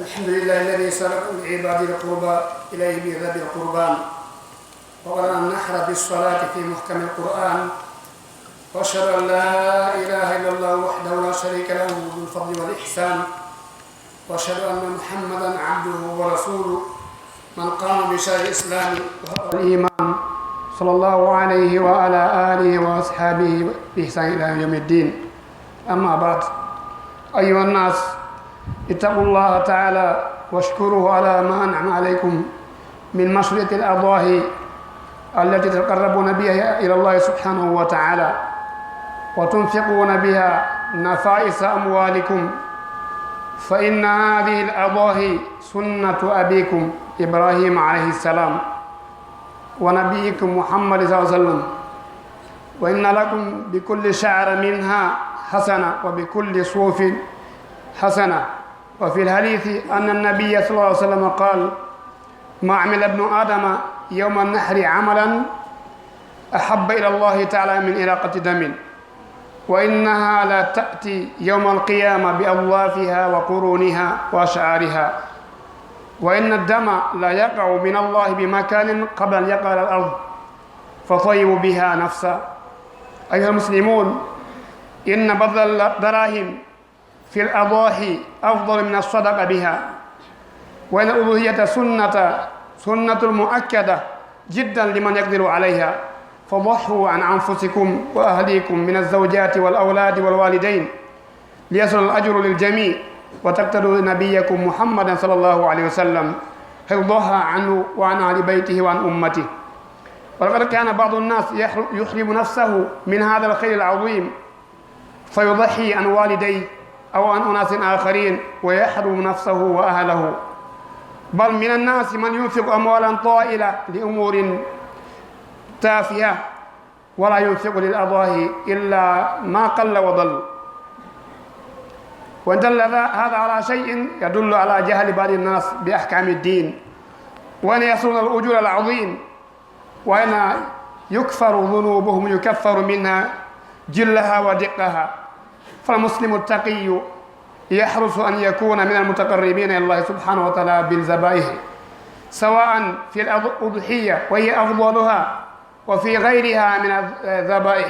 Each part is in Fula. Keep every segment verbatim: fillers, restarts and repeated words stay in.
الحمد لله الذي سلك بعباده القربى إليه بذبح القربان، وأمرنا النحر بالصلاة في محكم القرآن، وأشهد أن لا إله إلا الله وحده لا شريك له ذو الفضل والإحسان، وأشهد أن محمدا عبده ورسوله من قام بشرع الإسلام وحقق الإيمان، صلى الله عليه وعلى آله وأصحابه بإحسان إلى يوم الدين. أما بعد، أيها الناس، اتقوا الله تعالى واشكروه على ما أنعم عليكم من مشروعية الأضاحي التي تتقربون بها إلى الله سبحانه وتعالى، وتنفقون بها نفائس أموالكم، فإن هذه الأضاحي سنة أبيكم إبراهيم عليه السلام ونبيكم محمد صلى الله عليه وسلم، وإن لكم بكل شعرة منها حسنة وبكل صوف حسنة. وفي الحديث أن النبي صلى الله عليه وسلم قال: ما عمل ابن آدم يوم النحر عملا أحب إلى الله تعالى من إراقة دم، وإنها لا تأتي يوم القيامة بأظلافها وقرونها وأشعارها، وإن الدم لا يقع من الله بمكان قبل أن يقع على الأرض، فطيبوا بها نفسا. أيها المسلمون، إن بذل الدراهم في الأضاحي أفضل من الصدقة بها، وإن الأضحية سنة، سنة مؤكدة جدا لمن يقدر عليها، فضحوا عن أنفسكم وأهليكم من الزوجات والأولاد والوالدين، ليصل الأجر للجميع، وتقتدوا نبيكم محمدا صلى الله عليه وسلم، حيث ضحى عنه وعن أهل بيته وعن أمته. ولقد كان بعض الناس يحر-، يحرم نفسه من هذا الخير العظيم، فيضحي عن والديه أو عن أناس آخرين ويحرم نفسه وأهله، بل من الناس من ينفق أموالا طائلة لأمور تافهة، ولا ينفق للأضاحي إلا ما قل وضل. وإن دل ذا-، هذا على شيء يدل على جهل بعض الناس بأحكام الدين، وأن يصلون الأجور العظيم، وأن يكفر ذنوبهم، يكفر منها جلها ودقها. فالمسلم التقي يحرص أن يكون من المتقربين إلى الله سبحانه وتعالى بالذبائح، سواء في الأضحية وهي أفضلها، وفي غيرها من الذبائح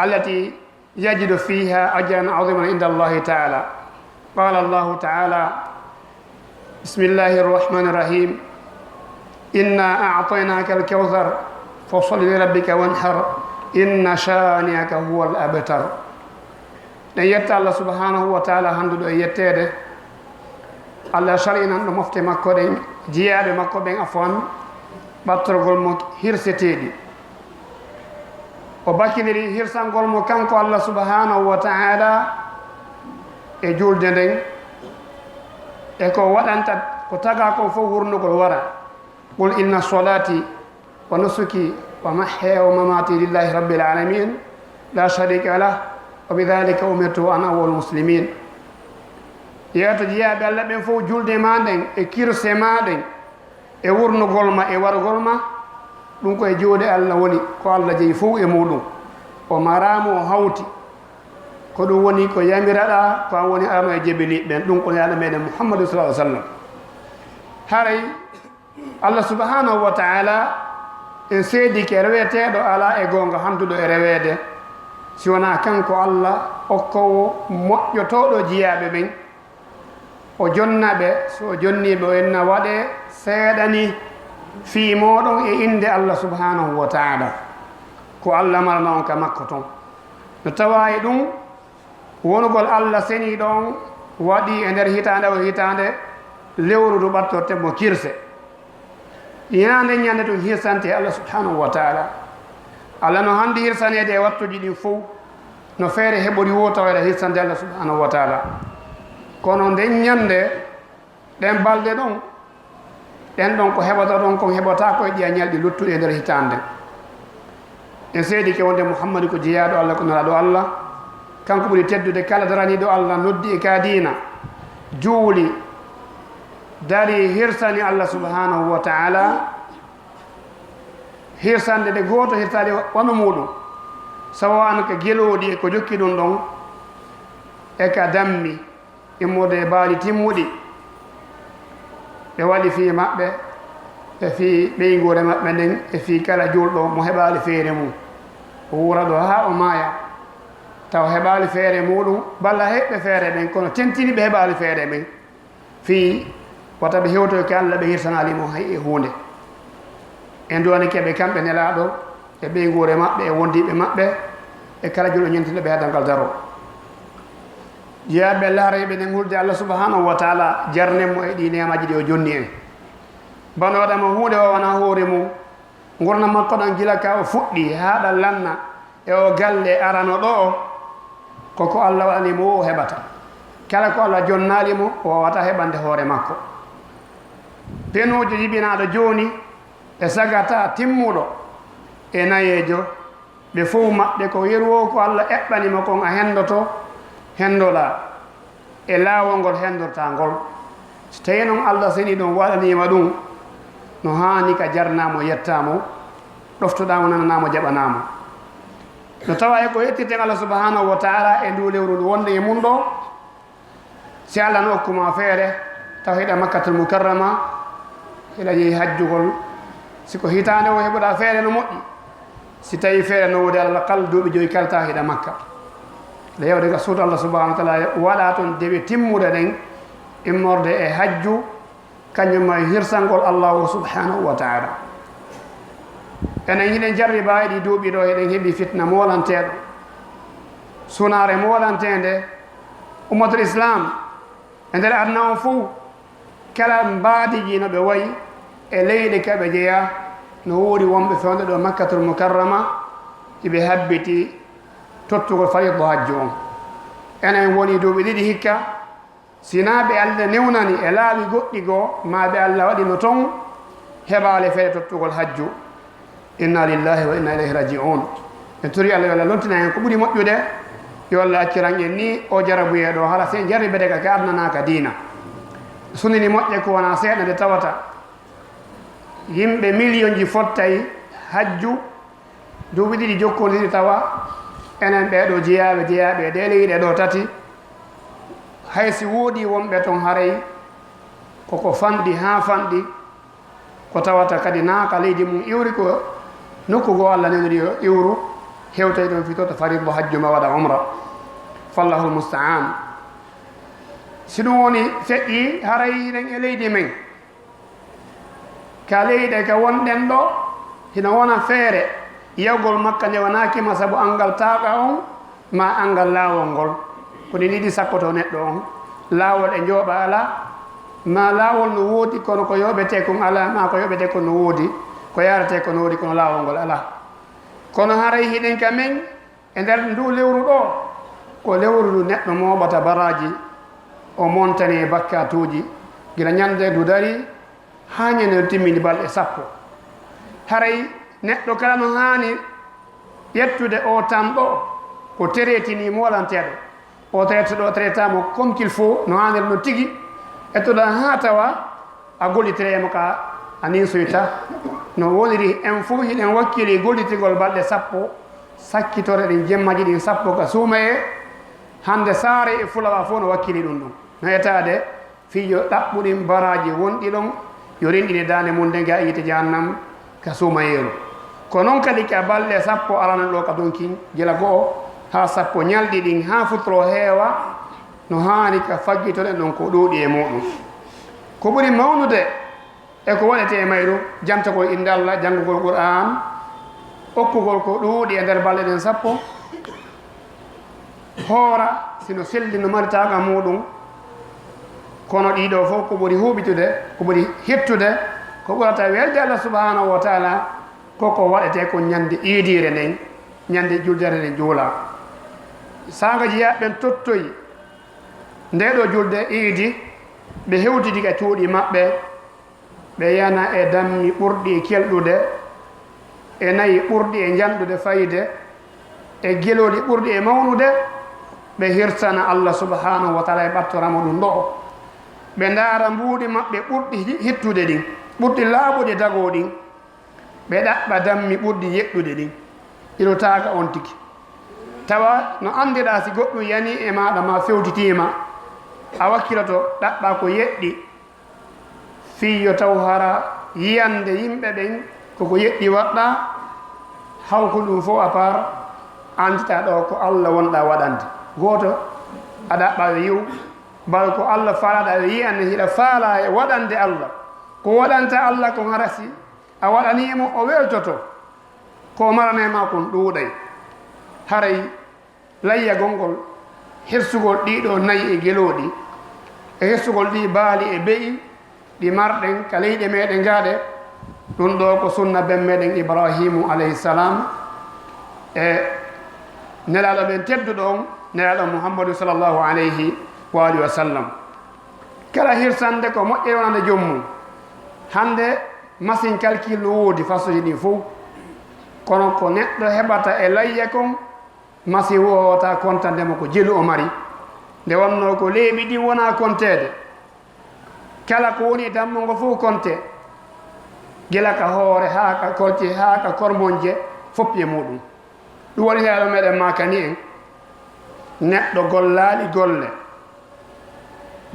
التي يجد فيها أجرا عظيما عند الله تعالى. قال الله تعالى: بسم الله الرحمن الرحيم، إنا أعطيناك الكوثر، فصل لربك وانحر، إن شانئك هو الأبتر. Eɗen yetta Allah subhanahu wa taala, hannduɗo e yetteede. Allah sari'inanɗo mofte makko ɗen, jiyaaɓe makko ɓen, afwan, ɓattorgol mo hirseteeɗi. O bakkiniri hirsangol mo kanko Allah subhanahu wa taala e julde nden, e ko waɗanta, ko taga kon fof wurnugol wara. Qul inna salati wa nusuki wa mahya wa mamati lillahi rabbil alamin, la sharika lah, wa bidhalika umirtu wa ana awwalul muslimin. Yeeto jiyaaɓe Allah ɓen fof, julde ma nden e kirse ma ɗen, e wurnugol ma e wargol ma, ɗum ko e juuɗe Allah woni, ko Allah jeyi fof e muɗum. O maraama, o hawti. Ko ɗum woni ko yamiraɗa, ko an woni arano e jebini ɓen, ɗum ko nelaɗo meɗen Muhammadu sallallahu alaihi wasallam. Haray Allah subhanahu wa taala, en seedike reweteeɗo ala e goonga handuɗo e reweede, si wonaa kanko Allah, okkowo moƴƴotooɗo jiyaaɓe ɓen. O jonna ɓe, so o jonnii ɓe, o inna waɗee seeɗa ni fii mooɗon e innde Allah subhanahu wa taala. Ko Allah marana on ka makko ton. No tawa e ɗum, wonugol Allah seniiɗo on waɗii e nder hitaande o hitaande, lewru ndu ɓattorte mo kirse. Ñande ñande tun hirsante Allah subhanahu wa taala. Allah no handi hirsaneede e wattuji ɗin fow, no feere heɓori woo taweede hirsante Allah subhanahu wa taala. Kono nden ñande, ɗen balɗe ɗon, ɗen ɗon ko heɓata ɗon kon heɓata ko e ɗiya ñalɗi luttuɗi e nder hitaande. En seedike wonde Muhammadu ko jeyaaɗo Allah, ko nelaaɗo Allah. Kanko ɓuri teddude kala daraniiɗo Allah, noddi e ka diina, juuli, dari, hirsani Allah subhanahu wa taala, hirsande nde gooto hirtaali wano muuɗum, sawa an ka gelooɗi e ko jokki ɗum ɗon, e ka dammi, immorde e baali timmuɗi, Ɓe waɗi fii maɓɓe, e fii ɓeynguure maɓɓe nden, e fii kala juulɗo mo heɓaali feere mum. O wuura ɗo haa o maaya, taw heɓaali feere muuɗum, balla heɓɓe feere ɓen, kono tentini ɓe heɓaali feere ɓen. Fii wata ɓe hewtoyke Alla, ɓe hirsanaali mo hay e huunde. En duwanike ɓe kamɓe Nelaaɗo, e ɓeynguure maɓɓe, e wondiiɓe maɓɓe, e kala juulɗo ñentinɗo ɓe haa darngal daroo. Jeyaaɓe Alla, haray hiɗen hulde Alla subhanahu wa taala jarnen mo e ɗii neemaaji ɗi o jonni en. Bano Adama huunde waawanaa hoore mum, ngurndan makko ɗan gila ka o fuɗɗi haa ɗan lanna e o galle arano ɗoo, ko ko Alla waɗani mo o heɓata. Kala ko Alla jonnaali mo, o waawataa heɓande hoore makko. Penuujo jibinaaɗo jooni e sagata timmuɗo e nayeejo, ɓe fow maɓɓe ko yeru o ko Alla eɓɓani mo kon a henndoto, henndoɗaa e laawol ngol henndortaa ngol. Si tawii non Alla seniiɗo on waɗanii ma ɗum, no haani ka jarnaa mo, yettaa mo, ɗoftoɗaa mo, nananaa mo, jaɓanaa mo. No tawaa e ko yettirten Alla subhanahu wa taala e nduu lewru ndu wonɗen e mun ɗoo, si Alla no okku ma feere, taw hiɗa Makkatul Mukarrama, hiɗa yehi hajjugol. Si ko hitaande o heɓuɗaa feere no moƴƴi. Si tawii feere no woodi, alal aqal duuɓi jowi kala taw hiɗa Makka. Nde yawde ka suudu Alla subhanahu wa taala, waɗaa ton dewe timmuɗe ɗen, immorde e hajju, kañum ma e hirsangol Allahu subhanahu wa taala. Enen hiɗen jarribaa e ɗii duuɓi ɗoo, hiɗen heɓi fitna moolanteeɗo, sunaare moolanteende ummatul Islam e nder aduna on fow. Kala mbaadiji no ɓe wayi e leyɗe ka ɓe jeyaa, no woodi wonɓe fewndo ɗo Makkatul Mukarrama, hiɓe habbiti tottugol fariido hajju on. Enen woni duuɓi ɗiɗi hikka, si naa ɓe Alla newnani e laawi goɗɗi goo, maa ɓe Alla waɗino ton heɓaali feere tottugol hajju. Inna lillahi wa inna ilayhi raji'un. En turi Alla yo Alla lontina en ko ɓuri moƴƴude, yo Alla acciran en ni o jarabuyeeɗo, hala si en jarribete ka, ka aduna naa ka diina. Sunnini moƴƴe ko wonaa seeɗa nde tawata yimɓe miliyonji fottay hajju, duuɓi ɗiɗi jokkondiri, tawa enen ɓee ɗoo jeyaaɓe, jeyaaɓe e ɗee leyɗe ɗoo tati, hay si woodii wonɓe ton, haray koko fanɗi haa fanɗi, ko tawata kadi naa ka leydi mum iwri, ko nokku goo Alla newniri yo iwru, hewtoy ɗon fii to fariido hajju maa waɗa umra. Fallahul musta'an. Si ɗum woni feƴƴi, haray hiɗen e leydi men, ka leyɗe ka wonɗen ɗoo, hino wona feere yahugol Makka newanaaki ma sabu anngal taaqa on, maa anngal laawol ngol. Ko ɗin ɗiɗi sakkoto neɗɗo on. Laawol e njooɓa alaa, maa laawol no woodi, kono ko yooɓetee kon alaa, maa ko yooɓetee kon no woodi, ko yaaretee kon no woodi, kono laawol ngol alaa. Kono haray hiɗen ka men e nder nduu lewru ɗoo, ko lewru ndu neɗɗo mooɓata baraaji, o montane bakkaatuuji, gila ñande ndu darii, haa ñande no timmini balɗe sappo. Haray neɗɗo kala no haani ƴettude oo tan ɗoo, ko tereetini moolanteeɗo. Oo tereeteɗo, o teretaama comme qu'il faut, no haaniri no tigi. Ƴettuɗaa haa tawa a gollitire e mo ka a ninsoyta. No woniri en fof hiɗen wakkili gollitirgol balɗe sappo, sakkitore ɗin jemmaji ɗin sappo ka suumayee. Hannde saare e fulawa fof no wakkili ɗum ɗum. No etaade fii yo ɗaɓɓu ɗin baraaji wonɗi ɗon, yo rinɗine daande mum nden ga yiite jahannam ka suumayeeru. Ko non kadi ka balɗe sappo arano ɗoo ka donkin, gila go'o haa sappo ñalɗi ɗin, haa futuro heewa, no haani ka faggitoɗen ɗon ko ɗuuɗi e muɗum. Ko ɓuri mawnude e ko waɗetee e mayru, jantagol innde Allah, janngugol Qur'aan, okkugol ko ɗuuɗi e nder balɗe ɗen sappo, hoora, si no selli, no mari taaqa muuɗum. Kono ɗii ɗoo fof ko ɓuri huuɓitude, ko ɓuri hittude, ko ɓurata welde Allah subhanahu wa taala, ko ko waɗetee ko ñande iidiire nden, ñande juldere nden juula. Saanga jiyaaɓe ɓen tottoyi ndee ɗoo julde iidi, ɓe hewtidi ka cuuɗi maɓɓe, ɓe yana e dammi ɓurɗi e kelɗude, e nayi ɓurɗi e njanɗude fayde, e gelooɗi ɓurɗi e mawnude, ɓe hirsana Allah subhanahu wa taala e ɓattora mo ɗum ɗoo. Ɓe ndaara mbuuɗi maɓɓe ɓurɗi hi-, hittude ɗin, ɓurɗi laaɓude dagoo ɗin, ɓe ɗaɓɓa dammi ɓurɗi yeɗɗude ɗin, irotaaka on tigi. Tawa no anndiraa si goɗɗum yanii e maaɗa maa fewtitii ma, a wakkiloto ɗaɓɓaa ko yeɗɗi, Fii yo taw hara yiyannde yimɓe ɓen ko ko yeɗɗi waɗɗaa, haw ko ɗum fof à part, anndita ɗo ko Alla wonɗaa waɗande. Gooto a ɗaɓɓa yo yiw, bal ko Alla faalaɗaa yo yiyannde, hiɗa faalaa e waɗande Alla. Ko waɗanta Alla kon hara si a waɗanii mo, o weltoto. Ko o maranay ma kon ɗuuɗay. Haray layyagol ngol, hirsugol ɗii ɗoo nayi e gelooɗi, e hirsugol ɗii baali e be'i, ɗi marɗen ka leyɗe meɗen gaaɗe, ɗum ɗoo ko sunna ben meɗen Ibrahimu alayhi salam e nelaaɗo men tedduɗo on, nelaaɗo Muhammadu sallallahu alayhi wa alihi wa sallam. Kala hirsannde ko moƴƴere wonande joom mum. Hannde machine calcul no woodi façon ji ɗin fow, kono ko neɗɗo heɓata e layya kon, machine woo wota comptande mo ko jelu o mari. Nde wonnoo ko leeɓi ɗin wonaa compteede. Kala ko woni e dammungo fow compte, gila ka hoore haa ka kolce haa ka kormonje, fof e muɗum. Ɗum waɗi nelaaɗo meɗen maakani en, neɗɗo gollaali golle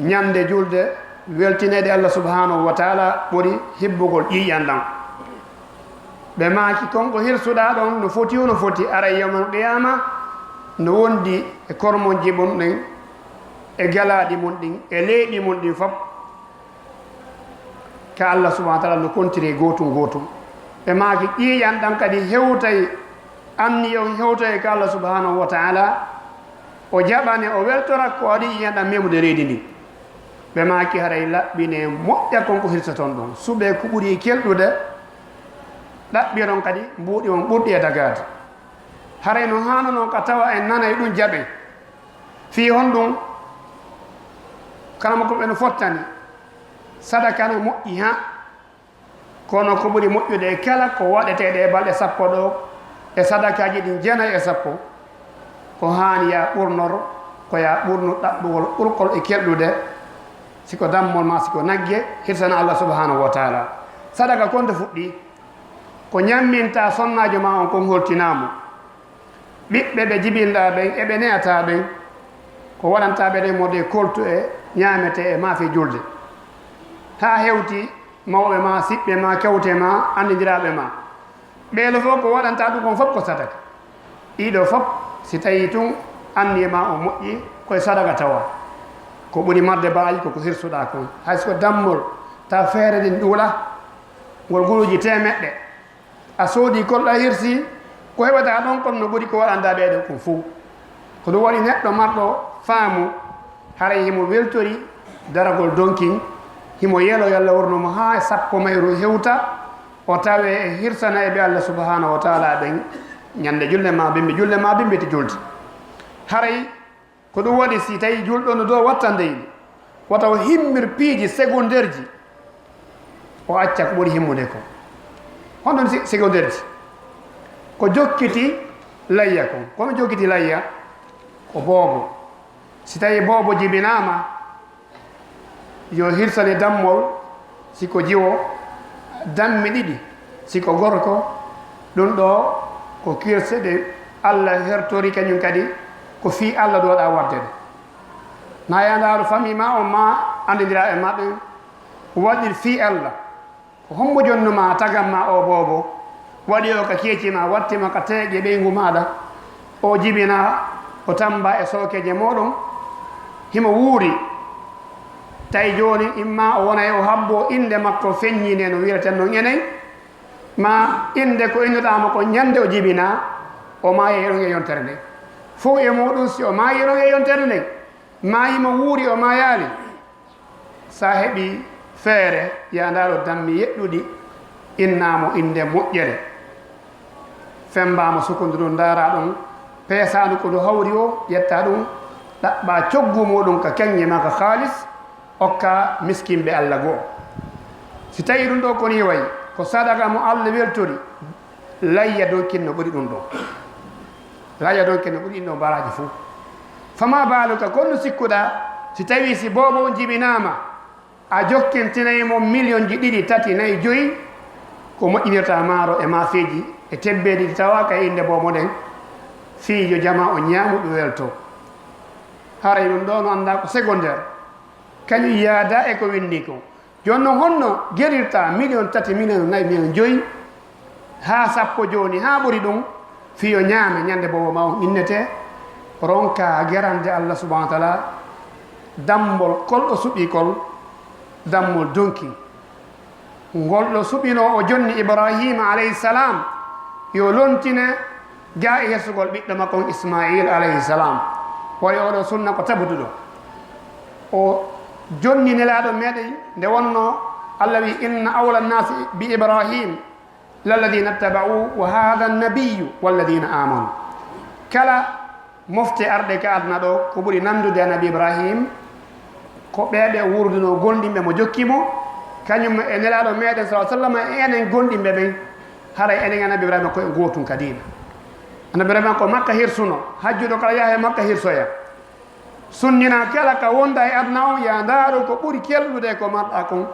ñande julde weltineede Alla subhanahu wa taala ɓuri hibbugol ƴiiƴan ɗan. Ɓe maaki, kon ko hirsuɗaa ɗon no foti, no foti, aray yawmal qiyama no wondi e kormonji mun ɗin, e galaaɗi mun ɗin, e leeɓi mun ɗin fof. Ka Alla subhanahu wa taala no kontiri gootum gootum. Ɓe maaki, ƴiiƴan ɗan kadi hewtay, anniya on hewtay ka Alla subhanahu wa taala, o jaɓane, o weltora ko waɗi ƴiiƴan ɗan memude reedi ndin. Ɓe maaki, haray laɓɓine moƴƴa kon ko hirsoton ɗon. Suɓee ko ɓuri kelɗude, ɗaɓɓiron kadi mbuuɗi on ɓurɗi e dagaade. Haray no haanunoo ka tawa en nanay ɗum jaɓen. Fii honɗum? Karamoko ɓen fottani, sadaka no moƴƴi haa, kono ko ɓuri moƴƴude e kala ko waɗeteeɗe e balɗe sappo ɗoo, e sadakaaji ɗin jeenay e sappo, ko haani yaa ɓurnor, ko yaa ɓurnu ɗaɓɓugol ɓurkol e kelɗude, si ko dammol maa si ko nagge, hirsana Alla subhanahu wa taala. Sadaka kon nde fuɗɗii, ko ñamminta sonnaajo maa on kon holtinaa mo. Ɓiɓɓe ɓe jibinɗaa ɓen e ɓe ne'ataa ɓen, ko waɗantaa ɓe ɗen mo de koltu e ñaametee e maafe julde. Haa hewti mawɓe maa, siɓɓe maa, kewte maa, anndindiraaɓe maa. Ɓee ɗoo fof ko waɗantaa ɗum kon fof ko sadaka. Ɗii ɗoo fof, si tawii tun anniya maa on moƴƴi, ko e sadaka tawa. Ko ɓuri marde baaji ko ko hirsuɗaa kon. Hay so ko dammol, tawa feere ndin ɗuuɗaa, ngol guluuji teemeɗɗe. A soodii kol ɗaa hirsii, ko heɓataa ɗon kon no ɓuri ko waɗanɗaa ɓee ɗoo kon fow. Ko ɗum waɗi neɗɗo marɗo faamu, haray himo weltori daragol donkin, himo yeloo yo Alla wornu mo haa e sappo mayru hewta, o tawee e hirsanayɓe Alla subhanahu wa taala ɓen ñande julde maa bimbi, julde maa bimbi ti julde. Haray ko ɗum waɗi, si tawii julɗo no dow wattande yiɗi, wata o himmir piiji secondaire ji, o acca ko ɓuri himmude ko. Honɗum si-, secondaire ji? Ko jokkiti layya kon. Kono jokkiti layya ko boobo. Si tawii boobo jibinaama, yo hirsane dammol, si ko jiwo, dammi ɗiɗi, si ko gorko. Ɗum ɗoo ko kirse ɗe Alla hertori, kañum kadi ko fii Alla ɗo ɗaa waɗde ɗe. Na yaa ndaaru famille maa on maa anndindiraa e maɓɓe, waɗir fii Alla. Ko hombo jonnu maa tagam maa o boobo? Waɗi o ka keeci maa, watti ma ka teeƴe ɓeyngu maaɗa. O jibinaa, o tammbaa e sookeeje mooɗon. Himo wuuri. Tawi jooni, imma o wonay o habbo innde makko feññinde no wi'ireten non enen, ma innde ko innuɗaa mo ko ñande o jibinaa, o maayay ɗon e yontere nden. Fow e muuɗum, si o maayii ɗon e yontere nden, ma himo wuuri o maayaali, sa heɓii feere, yaa ndaaro dammi yeɗɗuɗi, innaa mo innde moƴƴere. Fembaa mo sukundu ndun, ndaaraa ɗun, peesaa ndu ko ndu hawri o, ƴettaa ɗun, ɗaɓɓaa coggu muuɗum ka keññe maa ka haalis, okkaa miskinɓe Alla goo. Si tawii ɗun ɗoo ko nii wayi, ko sadaka mo Alla weltori, layya donkin no ɓuri ɗun ɗoo. Layya donkin no ɓuri ɗin ɗoo baraaji fow. Fama baaluka, ko honno sikkuɗaa si tawii si boobo on jibinaama, a jokkintinay mo miliyonji ɗiɗi, tati, nayi, joyi, ko moƴƴinirta maaro e maafeeji e tebbeeli ɗi tawaaka e innde boobo nden, fii yo jamaa on ñaamu, ɓe weltoo. Haray ɗun ɗoo no anndaa ko secondaire. Kañum yaadaa e ko winndii kon. Jooni non, honno gerirta miliyon tati, miliyon nayi, miliyon joyi, haa sappo jooni, haa ɓuri ɗum, fii yo ñaame ñande boobo ma on innetee? Ronka gerande Allah subhanahu wa taala, dammol kol o suɓii kol, dammol donki. Ngol ɗo suɓinoo o jonni Ibrahima alayhi salam, yo lontine gaa e hersugol ɓiɗɗo makko on Ismail alayhi salam. Wayi oɗo sunna ko tabuduɗo. O jonni Nelaaɗo meɗen nde wonno Allah wi: "Inna awla nnaasi bi Ibrahim lalladina ttaba'u wa hadha nabiyyu walladina amanu." Kala mofte arɗe ka aduna ɗo, ko ɓuri nandude Annabi Ibrahim, ko ɓeeɓe wuurdunoo gomɗinɓe mo jokki mo, kañum e Nelaaɗo meɗen sallallahu alaihi wasallam, e enen gomɗinɓe ɓen. Haray enen Annabi Ibrahima ko en gootun ka diina. Annabi Ibrahima ko Makka hirsuno, hajjuɗo kala yaha e Makka hirsoya. Sunnina kala ka wonda e aduna on, ya ndaaru ko ɓuri kelɗude ko marɗa kon,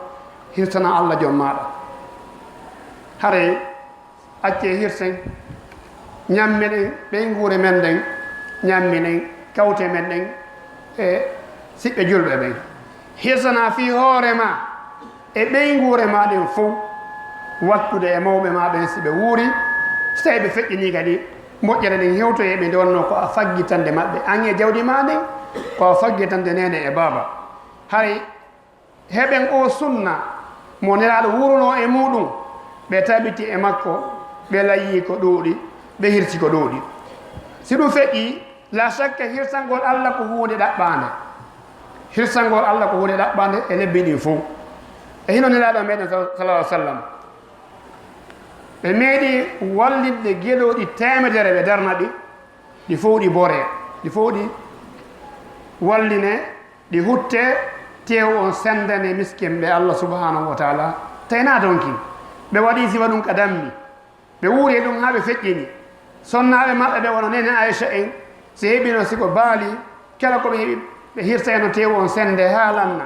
hirsana Allah jom maɗa. Haray accee hirsen, ñamminen ɓeynguure men nden, ñamminen kawte men ɗen e siɓɓe julɓe ɓen. Hirsana fii hoore ma e ɓeynguure ma ɗen fow, wattude e mawɓe ma ɓen si ɓe wuuri, si tawi ɓe feƴƴinii kadi, moƴƴere nden hewtoyee ɓe, nde wonnoo ko a faggitande maɓɓe, an e jawdi ma ndin, ko a faggitande neene e baaba. Haray heɓen oo sunna mo Nelaaɗo wuurunoo e muuɗum, ɓe tabiti e makko, ɓe layyii ko ɗuuɗi, ɓe hirsi ko ɗuuɗi. Si ɗum feƴƴii, la shakka hirsangol Allah ko huunde ɗaɓɓaande. Hirsangol Allah ko huunde ɗaɓɓaande e lebbi ɗin fow. E hino Nelaaɗo meɗen sal-, sallallahu alaihi wasallam, ɓe meeɗi wallinde gelooɗi teemedere, ɓe darna ɗi, ɗi fow ɗi boree, ɗi fow ɗi wallinee, ɗi huttee, teewu on sendane miskinɓe Allah subhanahu wa taala, tawi na donki. Ɓe waɗi sifa ɗum ka dammi. Ɓe wuuri e ɗum haa ɓe feƴƴini. Sonnaaɓe maɓɓe ɓe wano Neene Aysha en, si heɓino si ko baali, kala ko ɓe heɓi, ɓe hirsayno teewu on sende haa lanna.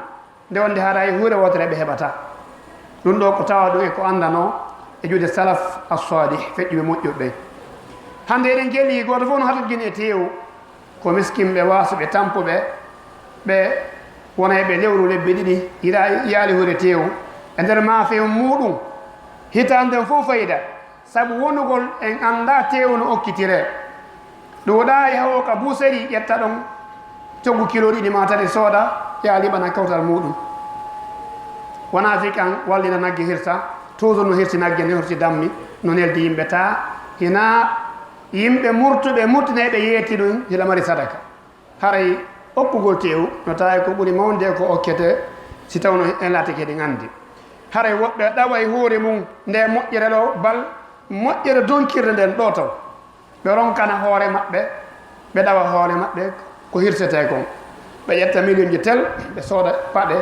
Nde wonde haray huure wootere ɓe heɓata. Ɗum ɗo ko tawa ɗum e ko anndanoo e juuɗe salaf as-salih, feƴƴuɓe moƴƴuɓe ɓen. Hannde eɗen keɗii gooto fof no hatojjini e teewu, ko miskinɓe waasuɓe tampuɓe, ɓe wona e ɓe lewru lebbi ɗiɗi, yiɗa-, yiyaali huure teewu. E nder maafe muuɗum, hitaande nden fof fayda. Sabu wonugol en anndaa teewu no okkitiree. Ɗuuɗaa yahowo ka buuseri ƴetta ɗon coggu kilo ɗiɗi maa tati sooda, yaa liɓana kawtal muuɗum. Wonaa fii kan wallina nagge hirsa, toujours no hirsi nagge, no hirsi dammi, no neldi yimɓe, taa hinaa yimɓe murtuɓe, murtinayɓe yeeti ɗum, hila mari sadaka. Haray okkugol teewu no tawi ko ɓuri mawnde ko okkete, si tawno en laatike eɗen anndi. Haray woɓɓe ɗaway hoore mum nde moƴƴere ɗo, bal moƴƴere donkirde nden ɗo taw. Ɓe ronkana hoore maɓɓe, ɓe ɗawa hoore maɓɓe ko hirsetee kon. Ɓe ƴetta miliyonji tel, ɓe sooda paɗe,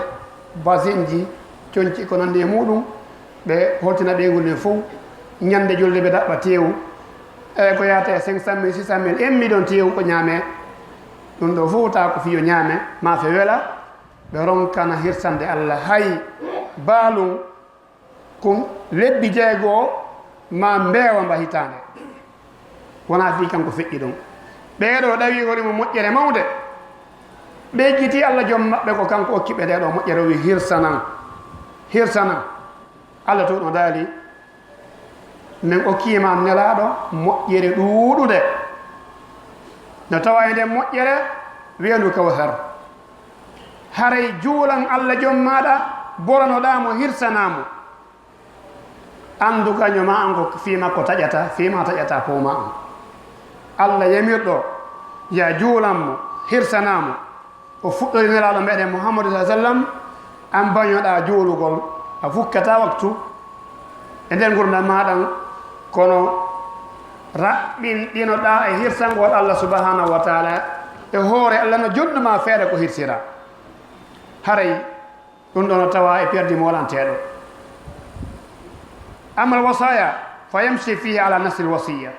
basinji, conci, ko nanndi e muuɗum. Ɓe holtina ɓeynguure nden fow. Ñande julde ɓe ɗaɓɓa teewu. E ko yaata e cinq cent mille, six cent mille, un million teewu ko ñaamee. Ɗum ɗo fow tawa ko fii yo ñaame, maafe wela. Ɓe ronkana hirsande Allah. Hay baalun, kun lebbi jeego maa mbeewa mba hitaande. Wonaa fii kanko feƴƴi ɗum. Ɓee ɗoo ɗawi holi mo moƴƴere mawnde. Ɓe yejjiti Allah jom maɓɓe ko kanko okki ɓe ndee ɗoo moƴƴere, o wi: "Hirsanan, hirsanan." Allah tun no daali: "Min okkii ma Nelaaɗo moƴƴere ɗuuɗunde. No tawa e nden moƴƴere weendu Kawsar. Haray juulan Allah jom maaɗa, boranoɗaa mo, hirsanaa mo. Anndu gaño maa on ko fii makko taƴata, fii maa taƴata poomaa on." Allah yamirɗo, ya juulan mo, hirsanaa mo. O fuɗɗori Nelaaɗo meɗen Muhammadu sallallahu alaihi wasallam, an bañoɗaa juulugol, a fukkataa waktu e nder ngurndan maa ɗan, kono raɓɓinɗinoɗaa e hirsangol Allah subhanahu wa taala, e hoore Allah no jonnumaa feere ko hirsiraa. Haray ɗum ɗon no tawa e perdi moolanteeɗo. أما الوصايا فيمشي فيها على نفس الوصية،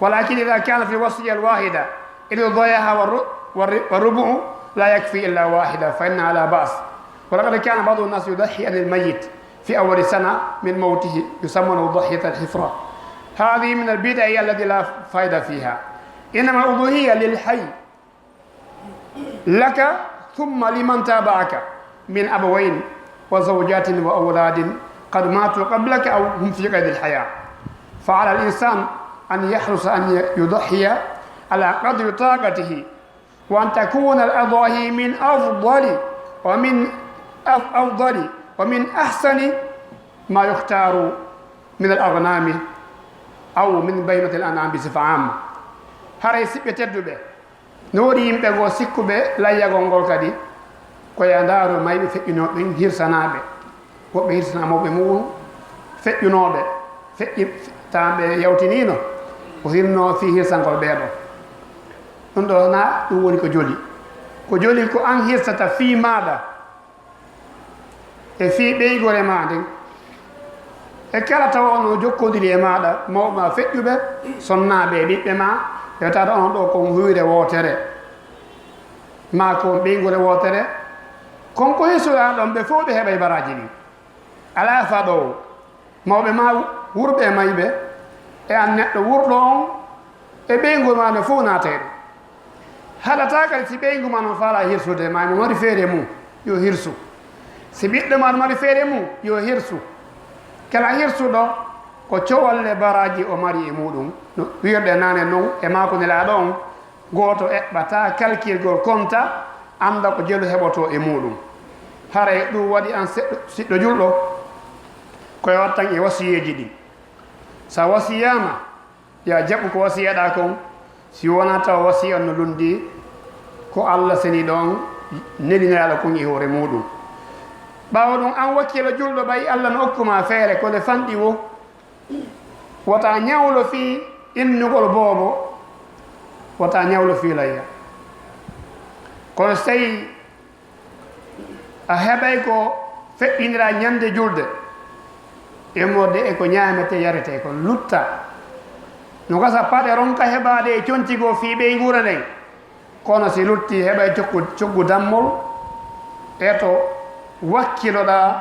ولكن إذا كان في الوصية الواحدة إذ ضيعها والر-، والر-، والربع لا يكفي إلا واحدة فإنها لا بأس. ولقد كان بعض الناس يضحي عن الميت في أول سنة من موته، يسمونه ضحية الحفرة. هذه من البدع التي لا فائدة فيها. إنما الأضحية للحي لك ثم لمن تابعك من أبوين وزوجات وأولاد قد ماتوا قبلك أو هم في قيد الحياة، فعلى الإنسان أن يحرص أن يضحي على قدر طاقته، وأن تكون الأضاحي من أفضل ومن أف-، أفضل ومن أحسن ما يختار من الأغنام أو من بهيمة الأنعام بصفة عامة. Haray siɓɓe tedduɓe, no woodi yimɓe goo sikkuɓe layyagol ngol kadi, ko yo ndaaru mayɓe feƴƴunooɓe ɓen, hirsanaaɓe. Woɓɓe hirsana mawɓe mu'un feƴƴunooɓe, feƴƴi, taa ɓe yawtiniino, o hirno fii hirsangol ɓee ɗoo. Ɗum ɗoo na ɗum woni ko joli. Ko joli ko an hirsata fii maaɗa, e fii ɓeynguure maa nden, e kala tawa ono jokkondiri e maaɗa, mawɓe maa feƴƴuɓe, sonnaaɓe e ɓiɓɓe maa, ɓe tawa ono ɗoo ko on huyre wootere, maa ko on ɓeynguure wootere, kon ko hirsuɗaa ɗon, ɓe fow ɓe heɓay baraaji ɗin. Alaa faɗoowo. Mawɓe maa wurɓe e mayɓe, e an neɗɗo wurɗo on, e ɓeyngu maa no fow naatay ɗon. Haɗataa kadi si ɓeyngu maa no faalaa hirsude, maa no mari feere mum, yo hirsu. Si ɓiɗɗo maa no mari feere mum, yo hirsu. Kala hirsuɗo, ko cowalle baraaji o mari e muuɗum. No wi'irɗe naane non, e maaku Nelaaɗo on, gooto eɓɓataa kalkirgol konta, annda ko jelu heɓotoo e muuɗum. Haray ɗum waɗi an seɗɗo, siɗɗo julɗo, ko yo wattan e wasiyeeji ɗin. Sa wasiyaama, yo a jaɓu ko wasiyaɗaa kon, si wonaa tawa wasiya on no lunndii ko Alla Seniiɗo on neli Nelaaɗo kon e hoore muuɗum. Ɓaawo ɗum, an wakiilo julɗo, ɓay Alla no okku maa feere, ko nde fanɗi woo, wota ñawlo fii innugol boobo, wota ñawlo fii layya. Kono si tawii a heɓay ko feƴƴiniraa ñande julde, immorde e ko ñaametee yaretee kon, lutta. No gasa paɗe ronka heɓaade e conci goo fii ɓeynguure nden, kono si luttii heɓay coggu, coggu dammol e to wakkiloɗaa.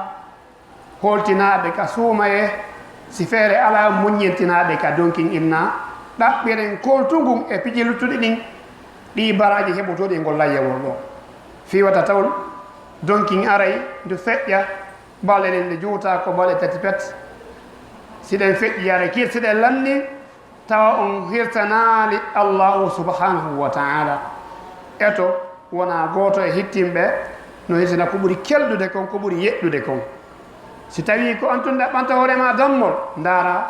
Hooltinaaɓe ka suumayee, si feere alaa, muññintinaaɓe ka donkin inna, ɗaɓɓiren kooltungun e piiji luttuɗi ɗin, ɗii baraaji heɓotooɗi e ngol layyawol ɗoo. Fii wata taw donkin aray, ndu feƴƴa, balɗe ɗen ɗe juuta ko balɗe tati pet. Si ɗen feƴƴi, aray kirsiɗen lanni, tawa on hirtanaali Allaahu subhaanahu wa ta'aalaa. Eto, wonaa gooto e hittimɓe no hirtina ko ɓuri kelɗude kon, ko ɓuri yeɗɗude kon. Si tawii ko an tun ɗaɓɓanta hoore maa dammol, ndaara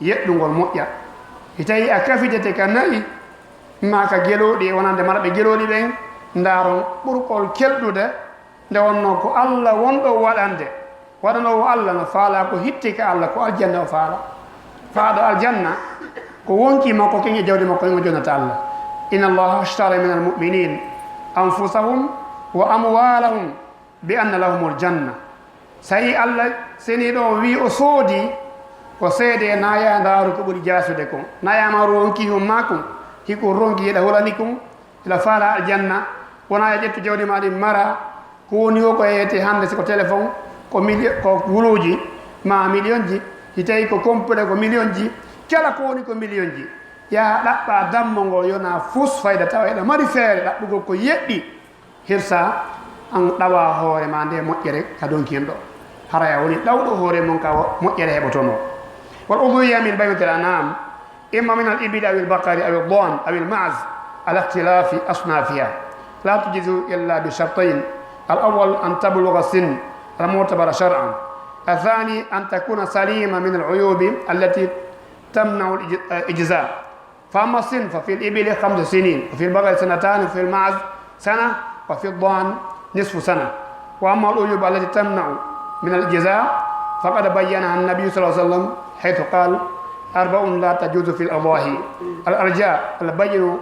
yeɗɗungol moƴƴa. Si tawii a kafitete ka na'i, maa ka gelooɗi e wonande marɓe gelooɗi ɓen, ndaaron ɓurkol kelɗude. Nde wonnoo ko Alla wonɗo waɗande, waɗanoowo Alla no faalaa ko hitti ka Alla, ko aljanna o faalaa. Faalaaɗo aljanna, ko wonkii makko kin e jawdi makko kin o jonnata Alla. Inna Allaha ashtara minal mu'minina anfusahum wa amwalahum bi anna lahumul janna. Sa yii Alla Seniiɗo on wi'i o soodii, ko seedee na yaa ndaaru ko ɓuri jaasude kon. Na yaa maaru wonkii on maa kon, hikun ronki hiɗa hulani kun, hiɗa faalaa aljanna, wonaa yaa ƴettu jawdi maa ɗin maraa, ko woni woo ko yeeyetee hannde, si ko téléphone, ko milio-, ko guluuji, maa miliyonji, si tawii ko complet ko miliyonji, kala ko woni ko miliyonji. Yaa ɗaɓɓaa dammo ngol, yonaa fus fayda, tawa hiɗa mari feere ɗaɓɓugol ko yeɗɗi, hirsaa an ɗawaa hoore maa ndee moƴƴere ka donki en ɗoo. Haray a woni ɗawɗo hoore mun ka wo-, moƴƴere heɓotonoo. Wal udhiya min bahimatil an'am. إما من الإبل أو البقر أو الضأن أو المعز على اختلاف أصنافها، لا تجزئ إلا بشرطين، الأول أن تبلغ السن المعتبر شرعا، الثاني أن تكون سليمة من العيوب التي تمنع الإج-، الإجزاء، فأما السن ففي الإبل خمس سنين، وفي البقر سنتان، وفي المعز سنة، وفي الضأن نصف سنة. وأما العيوب التي تمنع من الإجزاء فقد بينها النبي صلى الله عليه وسلم حيث قال: أربع لا تجوز في الأضاحي: العرجاء البين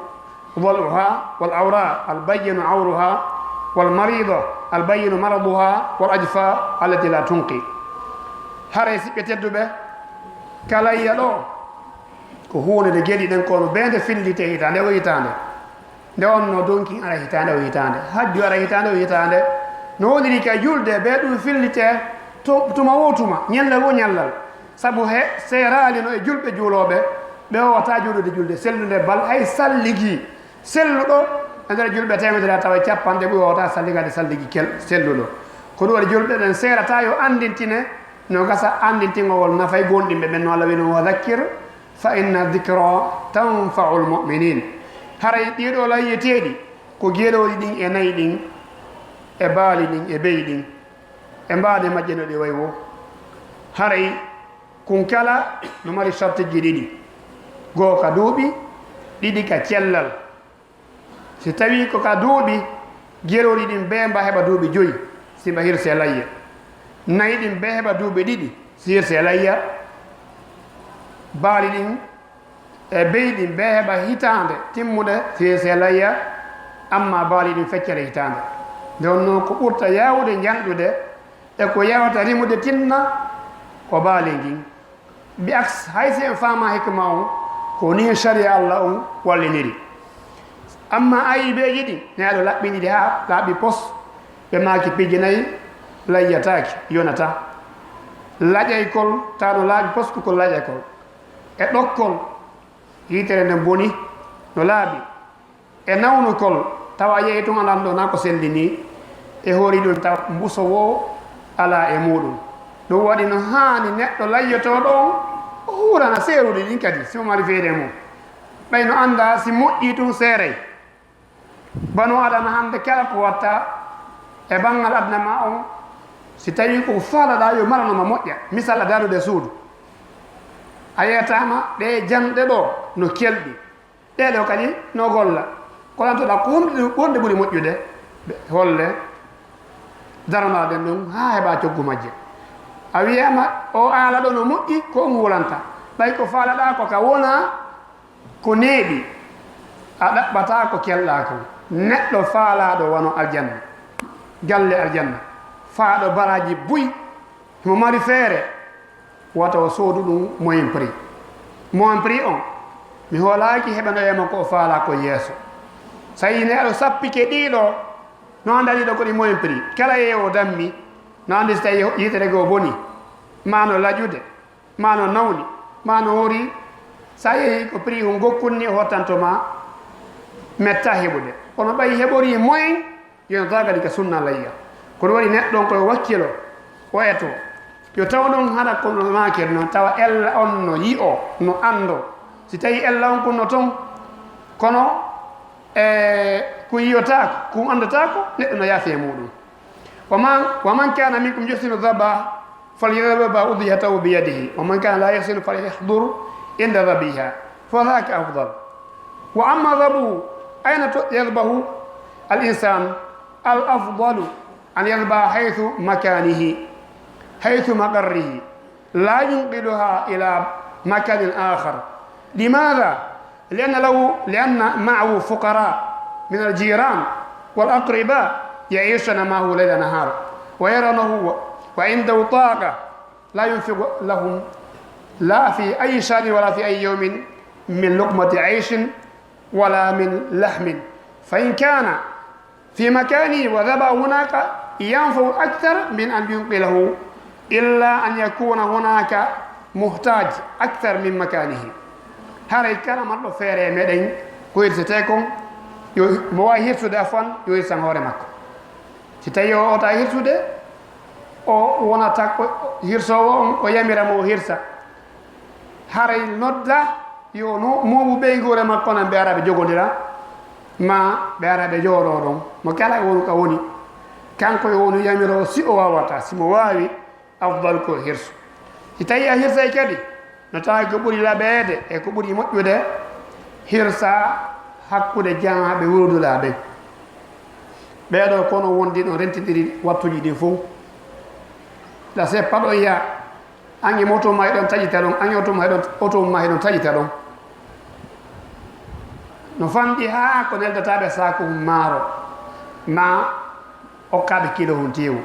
ضلعها، والعوراء البين عورها، والمريضة البين مرضها، والعجفاء التي لا تنقي. Haray siɓɓe tedduɓe, ka layya ɗoo, ko huunde nde geli ɗen kono bee nde fillitee hitaande o hitaande. Nde wonnoo donkin ara hitaande o hitaande, hajju ara hitaande o hitaande. No woniri ka julde, bee ɗum fillitee to-, tuma woo tuma, ñallal woo ñallal. Sabu he seeraali no e julɓe juulooɓe, ɓe waawataa juulude julde sellunde bal hay salligi. Selluɗo e nder julɓe teemedere a tawa e capanɗe ɓuri waawataa salligaade salligi kel-, selluɗo. Ko ɗum waɗi julɓe ɓen seerata yo anndintine, no gasa anndintingol nafay goonɗinɓe ɓen, no Allah wino: "Wa dhakkir fa inna dhikra tanfa'ul mu'minin." Haray ɗiɗo layyeteeɗi ko gelooɗi ɗin e nayi ɗin e baali ɗin e beyi ɗin e mbaadi majje no ɗi wayi woo. Haray kun kala no mari sartiji ɗiɗi, goo ka duuɓi, ɗiɗi ka cellal. Si tawii ko ka duuɓi, gelooɗi ɗin bee mba heɓa duuɓi joyi, si mba hirsee layya. Nayi ɗin bee heɓa duuɓi ɗiɗi, si hirsee layya. Baali ɗin e beyi ɗin bee heɓa hitaande timmunde, si hirsee layya. Ammaa baali ɗin feccere hitaande. Nde wonnoo ko ɓurta yaawude njanɗude e ko yaawata rimude tinna ko baali ngin. Bi aks, hay si en faamaa hikma on, ko nii shari'a Allah on walliniri. Ammaa ayibeeji ɗin, neɗɗo laɓɓiniri haa laaɓi pos, ɓe maaki piiji nayi, layyataake, yonataa. Laƴaykol, tawa no laaɓi pos, ko laƴaykol. E ɗokkol, yitere nden boni, no laaɓi. E nawnukol, tawa a yehi tun, a lanndo na ko selli nii, e hoori ɗun, tawa mbuso woo alaa e muuɗun. Ɗun waɗi no haani neɗɗo layyotooɗo on, o huurana seeruɗi ɗin kadi, si o mari feere mun. Ɓay no annda si moƴƴii tun seeray. Banu Aadama hannde kala ko watta e banngal aduna maa on, si tawii ko faalaɗaa yo marano ma moƴƴa, misal a darude suudu, a yeetaama ɗee janɗe ɗoo no kelɗi. Ɗee ɗoo kadi no golla. Ko lantoɗaa ko honɗe, honɗe ɓuri moƴƴude? Ɓe holle daranaɗen ɗum haa heɓa coggu majje. A wiyaama o aala ɗoo no moƴƴi, ko on hulanta. Ɓay ko faalaɗaa ko ka wona, ko neeɓi, a ɗaɓɓataa ko kelɗaa kon. Neɗɗo faalaaɗo wano aljanna, galle aljanna, faaɗo baraaji buy, himo mari feere, wata o soodu ɗum moyen prix. Moyen prix on, mi hoolaaki heɓanoyee mo ko o faalaa ko yeeso. So a yii neɗɗo sappike ɗii ɗoo, no annda ɗii ɗoo ko ɗi moyen prix. Kala yeewo dammi, no anndi si tawi yitere goo boni, maa no laƴude, maa no nawni, maa no hoori. So a yehii ko prix on gokkun ni, o hottanto ma, mettaa heɓude. Kono ɓay heɓorii moyen, yonata kadi ka sunna layya. Kono waɗi neɗɗo on ko yo wakkilo, o eto. Yo taw ɗon hara kono makiri non, tawa ella on no yi'o, no anndo. Si tawi ella on kun no ton, kono, e, kun yi'otaako, kun anndotaako, neɗɗo no yaafi e muuɗum. ومن، ومن كان منكم يحسن الذبح فليذبح أضحيته بيده، ومن كان لا يحسن فليحضر عند ذبيحة، فذاك أفضل. وأما الذبح أين ت-، يذبح الإنسان؟ الأفضل أن يذبح حيث مكانه، حيث مقره، لا ينقلها إلى مكان آخر. لماذا؟ لأن له، لأن معه فقراء من الجيران والأقرباء يعيشون معه ليل نهار ويرونه، وعنده طاقة لا ينفق لهم لا في أي شهر ولا في أي يوم من لقمة عيش ولا من لحم، فإن كان في مكانه وذبح هناك ينفع أكثر من أن ينقله، إلا أن يكون هناك محتاج أكثر من مكانه. Haray kala marɗo feere e meɗen ko hirsetee kon, yo, mo waawi hirsude afwan, yo hirsan hoore makko. Si tawi o wota hirsude, o wonata ko hirsoowo on, o yamira mo o hirsa. Haray nodda yo no mooɓu ɓeynguure makko nan ɓe ara ɓe jogondira, ma ɓe ara ɓe jooɗoo ɗon. Mo kala e wonu ka woni, kanko e wonu yamiroo si o waawata, si mo waawi, afdal ko hirsu. Si tawi a hirsay kadi, no tawi ko ɓuri laɓeede e ko ɓuri moƴƴude, hirsa hakkunde jamaaɓe wuurdulaa ɓen. Ɓee ɗoo kono wondi ɗon rentindiri wattuuji ɗin fow. La seppa ɗon ya, an e moto ma e ɗon taƴita ɗon, an e oto ma e ɗon, oto ma e ɗon taƴita ɗon. No fanɗi haa ko neldataaɓe saaku maaro, ma okkaaɓe kilo hun teewu.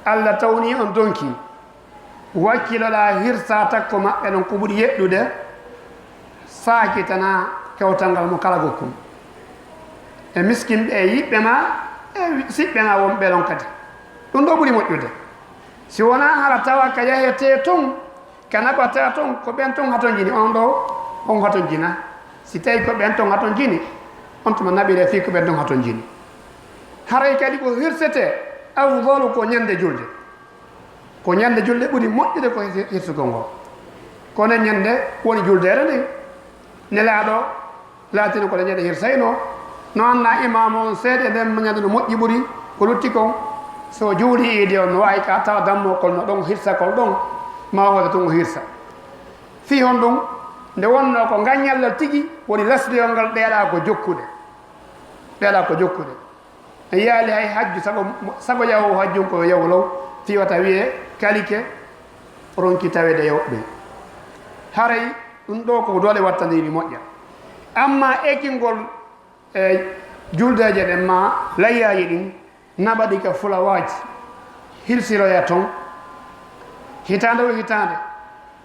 Alla tawni on donki, wakkiloɗaa hirsa takko maɓɓe ɗon ko ɓuri yeɗɗude, saakitana kewtal ngal mo kala gokkun. E miskin ɓe e yiɓɓe ma, e siɓɓe ma wonɓe ɗon kadi. Ɗum ɗo ɓuri moƴƴude. Si wonaa hara tawa ka yahetee ton, ka naɓataa ton, ko ɓen ton hatonjini, on ɗo, on hatonjina. Si tawi ko ɓen ton hatonjini, on tuma naɓiree fii ko ɓen ton hatonjini. Haray kadi ko hirsetee, Afdalu ko ñande julde. Ko ñande julde ɓuri moƴƴude ko hir-, hirsugol ngol. Kono ñande woni juldeere nden, Nelaaɗo laatino ko ñande hirsayno, no annda imaamu on seeɗa nden ñande no moƴƴi ɓuri ko lutti kon. So juuli iidi on, no waawi ka tawa dammokol no ɗon, hirsakol ɗon, ma hoore tun o hirsa. Fii honɗun? Nde wonnoo ko ngal ñallal tigi woni lasloyol ngal ɗeeɗaa ko jokkude. Ɗeeɗaa ko jokkude. En yaali hay hajju sago, sago yahowo hajjun ko yahu law, fii wata wiye kalike ronki taweede e woɓɓe. Haray ɗun ɗoo ko doole wattandiri moƴƴa. Amma ekingol e juldeeje ɗen ma layyaaji ɗin, naɓa ɗi ka fulawaaji, hirsiroya ton, hitaande o hitaande,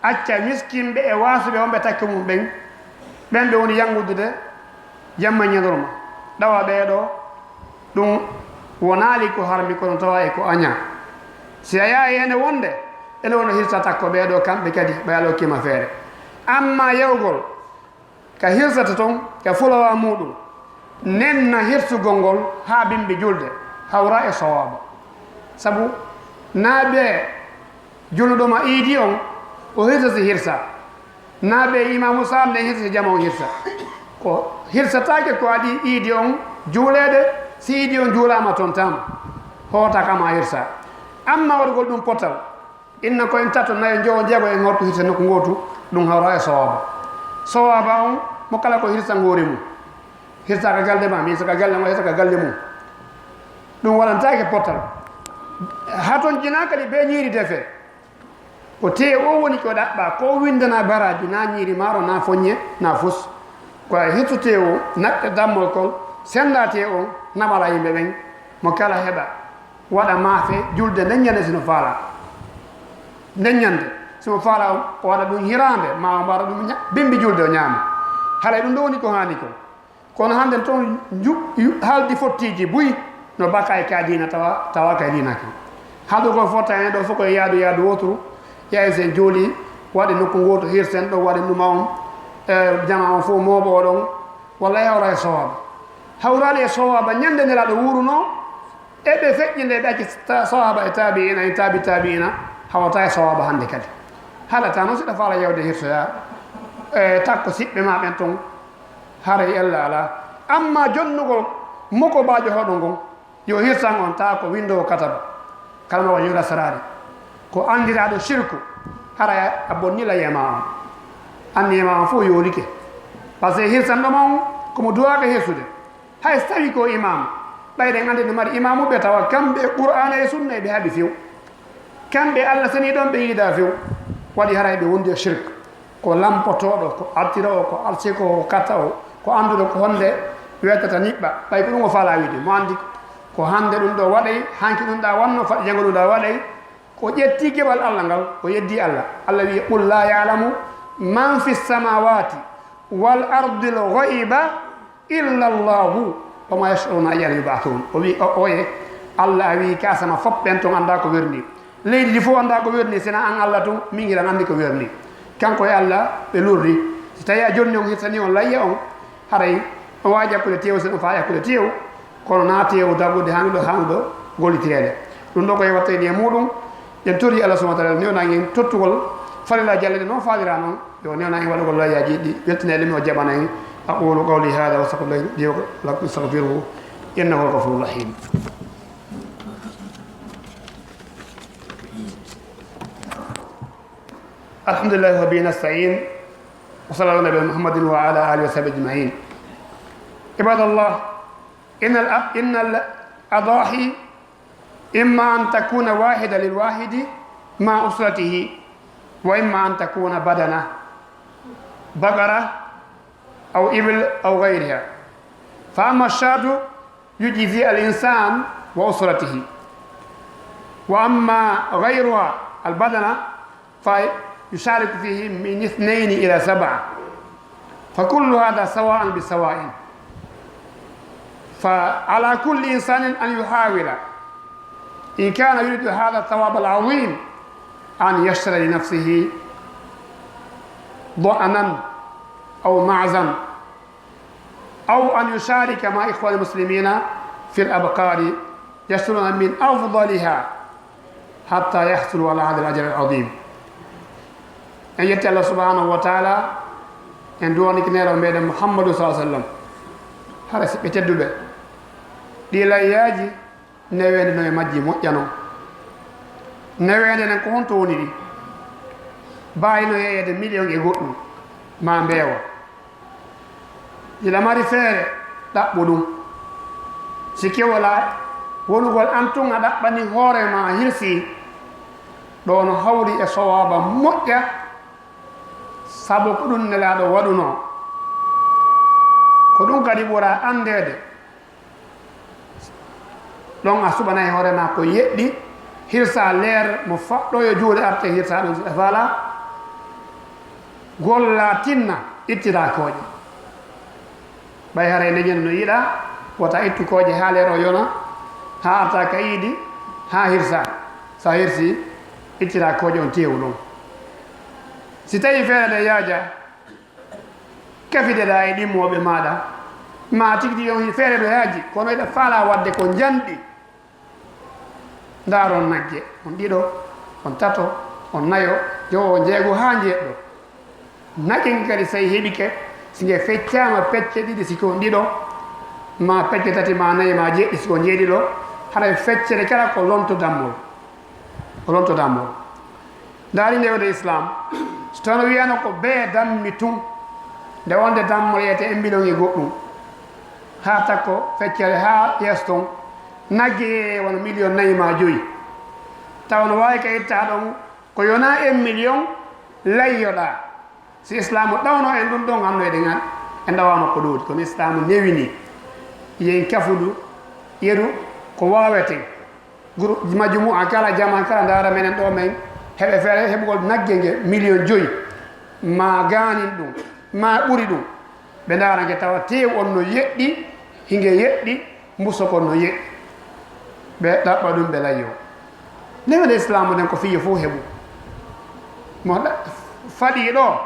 acca miskinɓe e waasuɓe on ɓe takke mum ɓen, ɓen ɓe woni yangudude jamma ñandorma, ɗawa ɓee ɗoo, ɗun wonaali ko harmi kono tawa e ko añaa. Si a yaha e ene wonde, ene wona hirsa takko ɓee ɗoo kamɓe kadi, ɓay Alla okkii ma feere. Amma yawgol, ka hirsata ton, ka fulawa muɗum, nenna hirsugol ngol haa bimbi julde, hawra e sawaaba. Sabu naa be juluɗo ma iidi on, o hirsa si hirsa. Naa be imaamu saar nden hirsa si jama on hirsa. Ko hirsataake ko adii iidi on juuleede, si iidi on juulaama ton taama. Hoota kama hirsa. Amma waɗugol ɗum potal, inna ko en tato, nayo, njowo, njeego en hortu hirsa nokku ngootu, ɗum hawra e sowaba. Sowaba on, mo kala ko hirsa ngoori mum. Hirsa ka galle ma, mi hirsa ka galle ma, hirsa ka galle mum. Ɗum waɗantaake pottal. Haton jinaa kadi be ñiiri defe. Ko teewu o woni ko ɗaɓɓa, ko windana baraaji, na ñiiri maaro, na foññe, na fus. Ko a hirsu teewu, naɓɓe dammol kol, senda teewu on, naɓala yimɓe ɓen, mo kala heɓa. Waɗa maafe julde nden ñande sino faala. Nden ñande, simo faala o waɗa ɗum hiraande, ma o waɗa ɗum ña-, bimbi julde o ñaama. Haray ɗum ɗo woni ko haani ko. Kono hannden toon nju-, yu-, haldi fottiiji buy no baka e ka diina tawa, tawa ka diina kan. Haaldu ko fotta heen ɗo fof ko e yaadu, yaadu wooturu. Yaay sen jooli, waɗi nokku ngootu, hirsen ɗo, waɗi numa on, e, jama on fof mooɓo oɗon. Walla e hawra e sowaba. Hawraali e sowaba, ñande Nelaaɗo wuurunoo, e ɓe feƴƴinde, ɓe acci ta-, sahaba e taabi'ina, en taabi taabi'ina, hawata e sahaba hannde kadi. Haalata noon, si ɗa faala yawde hirsoya, e takko siɓɓe ma ɓen toon, haray ella alaa. Amma jonnugol moko baajo hoɗo ngon, yo hirsan on, taa ko winndoowo kataba. Kala ma waɗi lasaraade. Ko anndiraaɗo sirku, haray a bonni layya ma on. Anniya ma on fof yoolike. Par ce que hirsanɗo ma on, ko mo duwaaka hirsude. Hay so tawii ko imaamu, ɓay ɗen anndi no mari imaamuɓe, tawa kamɓe e Qur'aana e Sunna ɓe haɓi few. Kamɓe Alla seni ɗon, ɓe yiida few. Waɗi haray ɓe wondi e shirk. Ko lampotooɗo, ko artiroowo, ko arsikoowo, ko kattoowo, ko annduɗo ko honde weetata niɓɓa. Ɓay ko ɗum o faalaa wiide, mo anndi ko hannde ɗum ɗo waɗay, hanki ɗum ɗa wanno, faɗi janngo ɗum ɗa waɗay, ko ƴetti geɓal Alla ngal, o yeddi Alla. Alla wi'i, "Qul laa ya'lamu man fi samaawaati wal ardil ghayba illa Allahu wa ma yash'uruna ayyana yub'athun." O wi, o, oye, Alla a wi ka asama fop ɓen ton annda ko werni. Leydi ndi fof annda ko werni, sina an Alla tun, min hiɗan anndi ko werni. Kanko e Alla ɓe lurri. Si tawi a jonni on, hirsani on layya on, haray o waawi ƴakkude teewu, sino faa ƴakkude teewu, kono na teewu dagude haanuɗo, haanuɗo gollitireede. Ɗum ɗo ko e wattayde e muɗum. En tori Allah subhanahu wa ta'ala newna en tottugol falila jalle ɗe noon faalira noon. Yo newna en waɗugol layyaji ɗi weltina e ɗum o jaɓana en. أقول قولي هذا وأستغفر الله لي ولكم فاستغفروه إنه هو الغفور الرحيم. الحمد لله وبه نستعين. وصلى الله على محمد وعلى آله وصحبه أجمعين. عباد الله، إن الأ-، إن الأضاحي إما أن تكون واحدة للواحد مع أسرته، وإما أن تكون بدنة، بقرة أو إبل أو غيرها. فأما الشاة يجزي الإنسان وأسرته، وأما غيرها البدنة فيشارك فيه من اثنين إلى سبعة، فكل هذا سواء بسواء. فعلى كل إنسان أن يحاول، إن كان يريد هذا الثواب العظيم، أن يشتري لنفسه ضأنا أو معزا، أو أن يشارك مع إخوان المسلمين في الأبقار يصلون من أفضلها حتى يحصلوا على هذا الأجر العظيم. En yetti Allah subhanahu wa taala, en duwaniki neero meɗen Muhammadu sallallahu alaihi wasallam. Hara siɓɓe tedduɓe, ɗi layyaaji, neweende no e majji moƴƴa non. Neweende nden ko honto woni ɗi? Baawi no yeeyeede miliyon e goɗɗum, ma mbeewa. Ila mari feere ɗaɓɓu ɗum. Si kewolaa wonugol an tun a ɗaɓɓani hoore ma a hirsi, ɗo no hawri e sowaaba moƴƴa, sabu ko ɗum Nelaaɗo waɗunoo. Ko ɗum kadi ɓura anndeede. Ɗon a suɓanay hoore ma ko yeɗɗi, hirsa leer mo faɗɗo yo juuɗe arte hirsa ɗum si a faala. Golla tinna, ittira kooƴe. Ɓay haray leñol no yiɗa, wota ittu kooƴe haa leer o yona, haa arta ka iidi, haa hirsa. Sa hirsi, ittira kooƴe on teewu ɗon. Si tawi feere nde yaaja, kafideɗaa e ɗimmooɓe maaɗa, ma tigi tigi on feere no yaaji, kono eɗa faala waɗde ko njanɗi. Ndaaron nagge, on ɗiɗo, on tato, on nayo, jowo, on jeego haa njeeɗɗo. Nagge nge kadi, so a heɓike, si nge feccaama pecce ɗiɗi, si ko on ɗiɗo, ma pecce tati, ma nayi, ma jeeɗiɗi, si ko on jeeɗiɗo, haray feccere kala ko lonto dammol. O lonto dammol. Ndaari nde wonde Islam, so tawno wiyano ko bee dammi tun, nde wonde dammol yeete e million e goɗɗum, haa takko feccere haa yeeso ton, nagge wona million nayi ma joyi. Tawa no waawi ka itta ɗon ko yona e million layyoɗaa. Si Islaamu ɗawno en ɗum ɗon, anno eɗen an-, en ɗawaama ko ɗoodi. Kono Islaamu newini, yen kafu ndu, yeru ko waaweten. Guru-, majumu'a kala, jama kala, ndaara menen ɗo men heɓe feere heɓugol nagge nge million joyi, ma gaanin ɗum, ma ɓuri ɗum. Ɓe ndaara nge tawa teew on no yeɗɗi, hinge yeɗɗi, mbuso kon no yeɗɗi. Ɓe ɗaɓɓa ɗum, ɓe layyo. Newere Islaamu nden ko fiyo fof heɓu. Mo ɗa-, faɗi ɗo,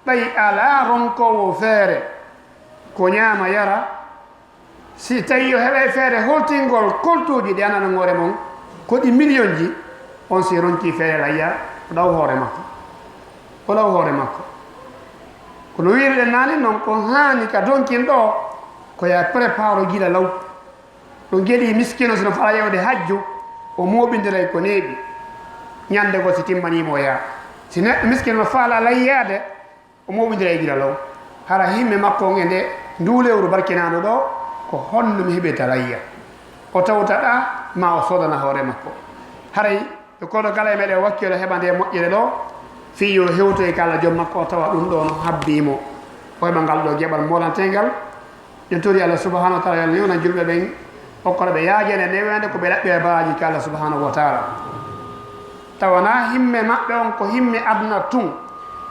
ɓay alaa ronkoowo feere ko ñaama yara, si tawi o heɓay feere holtingol koltuuji ɗi anana ngoore mon, ko ɗi miliyonji, on si ronki feere layya, o ɗaw hoore makko. O ɗaw hoore makko. Kono wiruɗen naane non, ko haani ka donkin ɗo, ko ya préparo gila law. Ɗum geɗi miskino sino fala yewde hajju, o mooɓindiray ko neeɓi. Ñande goo si timmaniimo o yaa. Si neɗɗo miskino no faala layyaade, o mooɓindiray gila law. Hara himme makko on e nde, nduu lewru barkinaandu ɗo, ko honno mi heɓirta layya? O tawta ɗa, ma o soodana hoore makko. Haray e koɗo kala e meɗen wakkilo heɓa nde moƴƴere ɗo, fii yo hewtoy ka Allah joom makko, o tawa ɗum ɗo no habbii mo. O heɓa ngal ɗo geɓal moolanteengal. Ɗum tori Allah subhanahu wa taala yo Allah newnan julɓe ɓen, okkora ɓe yaajeende neweende ko ɓe ɗaɓɓi e baraji ka Allah subhanahu wa taala. Tawa na himme maɓɓe on ko himme aduna tun.